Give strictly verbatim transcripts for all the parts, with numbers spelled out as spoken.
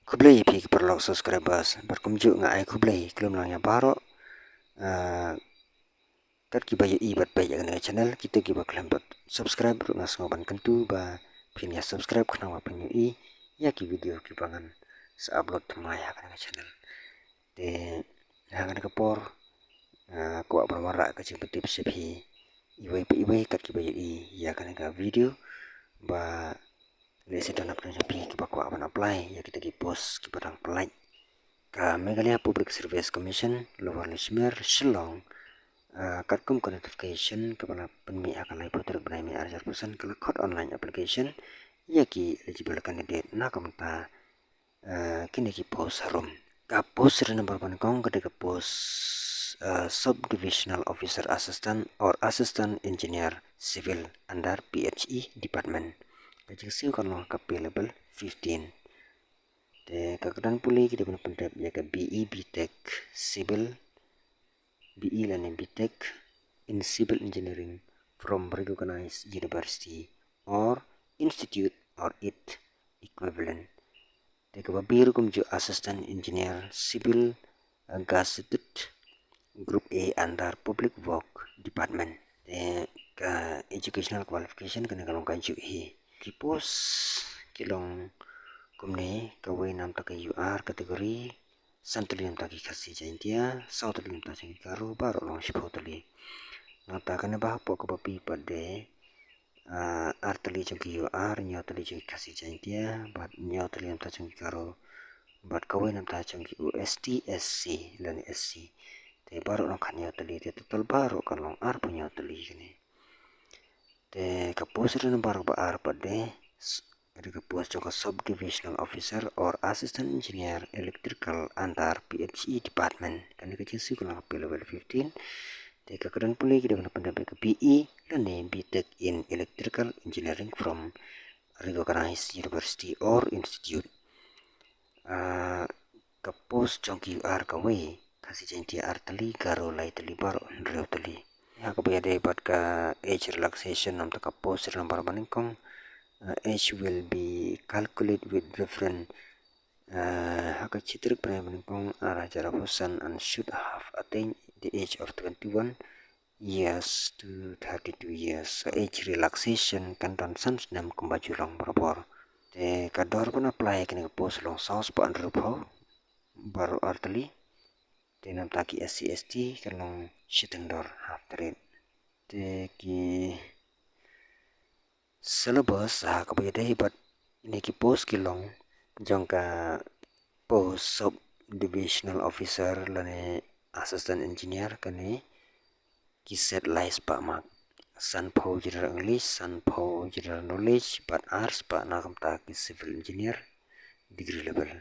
Khublei ïa phi ki paralok subscribers, bad kumjuh nga ai khublei khlem lang ïa baroh, ah, kat kiba ïohi bad peit ïa kane ka channel, kito kiba khlem pat subscribe ruh nga sngew ban kyntu ba phin ïa subscribe khnang ba phin ïohi ïa ki video kiba ngan sa upload thymmai ha kane ka channel. Te ha kane ka por, ah, kwah ban wanrah ka jingpyntip sha phi iwei pa iwei kat kiba ïohi ïa kane ka video ba lehse don hapdeng jong phi kiba kwah ban apply ïa kita ki post kiba dang pynlait. Ka Meghalaya Public Service Commission, Lower Lashimer, Shillong, ah, katkum ka notification kaba la pynmih ha ka laiphew tarik bnai May arhajar arphew san, ka la khot online application ïa ki eligible candidate na ka bynta, ah, kine ki post harum. Ka post serial number banyngkong ka dei ka post, ah, Subdivisional Officer Assistant or Assistant Engineer Civil under P H E Department. Ka jingsiew kan long ka pay level fifteen. Te ka kyrdan pule ki dei ban pyndep ïa ka B E B Tech Civil, B E lane B Tech in Civil Engineering from recognized university or institute or its equivalent. Te kaba biang ruh kumjuh Assistant Engineer Civil, ah, gazetted Group A under Public Work Department. Te ka educational qualification kane ka long kajuh hi. Ki post ki long kumne, kawei na bynta ka U R category, san tylli na bynta ki Khasi Jaintia, saw tylli na bynta jong ki Garo, baroh long shiphew tylli. Nangta kane ba hapoh kaba phi pat de, ah, ar tylli jong ki U R, hynñiew tylli jong ki Khasi Jaintia, bad hynñiew tylli na bynta jong ki Garo, bad kawei na bynta jong ki U S T, S C lane S C. Te baroh long khathynñiew tylli, te total baroh kan long arphew hynñiew tylli kane. Te ka post serial number ba ar pat de, s-, ka dei ka post jong ka Subdivisional Officer or Assistant Engineer Electrical under P H E Department. Kane ka jingsiew kan long ka pay level fifteen. Te ka kyrdan pule ki dei ban pyndep ïa ka B E lane B Tech in Electrical Engineering from recognized university or institute. Ah, ka post jong ki U R kawei, Khasi Jaintia ar tylli, Garo lai tylli, baroh hynriew tylli. Ha kaba ïadei bad ka age relaxation na bynta ka post serial number banyngkong, ah, age will be calculated with reference, ah, ha ka shi tarik bnai banyngkong arhajar arphew san and should have attained the age of twenty-one years to thirty-two years. So age relaxation kan don san snem kumba ju long barabor. Te ka dor ban apply kane ka post long saw spah hynriewphew baroh ar tylli. Te na bynta ki S C S T kan long shiteng dor, half the rate. Te ki syllabus ha kaba ïadei bad ine ki post ki long jong ka post Subdivisional Officer lane Assistant Engineer kane ki set lai spah mark. Sanphew General English, sanphew General Knowledge, bad ar spah na ka bynta ki Civil Engineer degree level.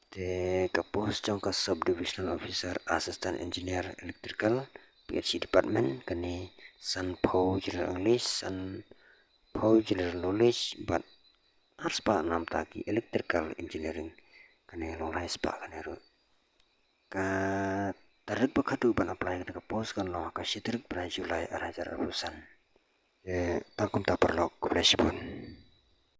Te ka post jong ka Subdivisional Officer Assistant Engineer Electrical, P H E Department, kane sanphew General English, sanphew General Knowledge, bad ar spah na ka bynta ki Electrical Engineering, kane long lai spah kane ruh. Ka tarik ba khatduh ban apply kane ka post kan long ha ka shi tarik bnai July arhajar arphew san. Te tang kumta paralok, khublei shibun.